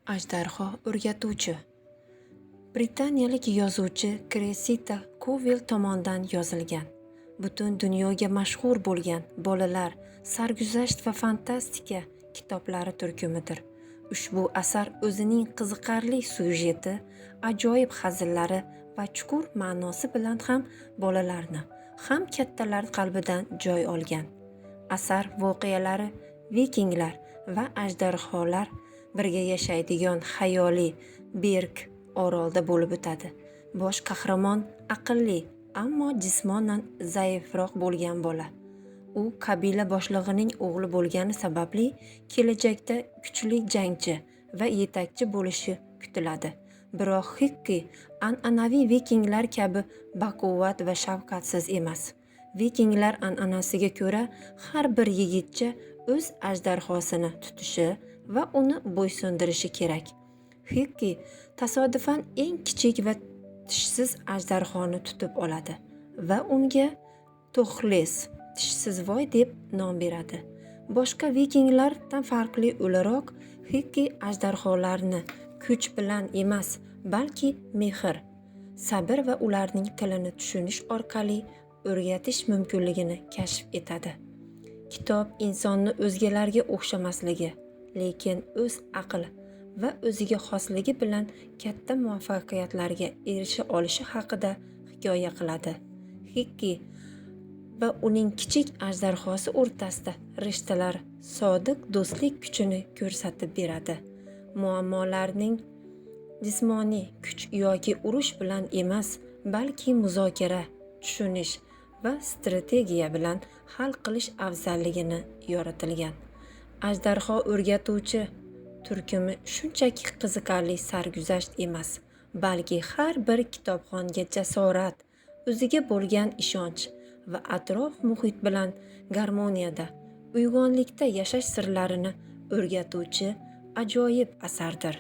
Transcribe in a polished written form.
Ajdarho o'rgatuvchi. Britaniyalik yozuvchi Kresida Kovell tomonidan yozilgan. Butun dunyoga mashhur bo'lgan bolalar sarguzasht va fantastika kitoblari turkumidir. Ushbu asar o'zining qiziqarli syujeti, ajoyib hazillari va chuqur ma'nosi bilan ham bolalarni, ham kattalar qalbidan joy olgan. Asar voqealari vikinglar va ajdarholar birga yashaydigan xayoliy Berk orolda bo'lib o'tadi. Bosh qahramon aqlli, ammo jismonan zaifroq bo'lgan bola. U qabila boshlig'ining o'g'li bo'lgani sababli kelajakda kuchli jangchi va yetakchi bo'lishi kutiladi. Biroq Xikki an'anaviy vikinglar kabi baquvvat va shafqatsiz emas. Vikinglar an'anasiga ko'ra har bir yigitcha o'z ajdarhosini tutishi va uni bo'ysundirishi kerak. Xikki tasodifan eng kichik va tishsiz ajdarhoni tutib oladi va unga To'xles, tishsizvoy deb nom beradi. Boshqa vikinglardan farqli o'laroq Xikki ajdarholarni kuch bilan emas, balki mehr, sabr va ularning tilini tushunish orqali o'rgatish mumkinligini kashf etadi. Kitob insonni o'zgalarga o'xshamasligi, lekin o'z aqli va o'ziga xosligi bilan katta muvaffaqiyatlarga erisha olishi haqida hikoya qiladi. Xikki va uning kichik ajdarhosi o'rtasida rishtalar sodiq do'stlik kuchini ko'rsatib beradi. Muammolarning jismoniy kuch yoki urush bilan emas, balki muzokara, tushunish va strategiya bilan hal qilish afzalligini yoritilgan. Ajdarho o'rgatuvchi turkumi shunchaki qiziqarli sarguzasht emas, balki har bir kitobxonga jasorat, o'ziga bo'lgan ishonch va atrof muhit bilan garmoniyada, uyg'onlikda yashash sirlarini o'rgatuvchi ajoyib asardir.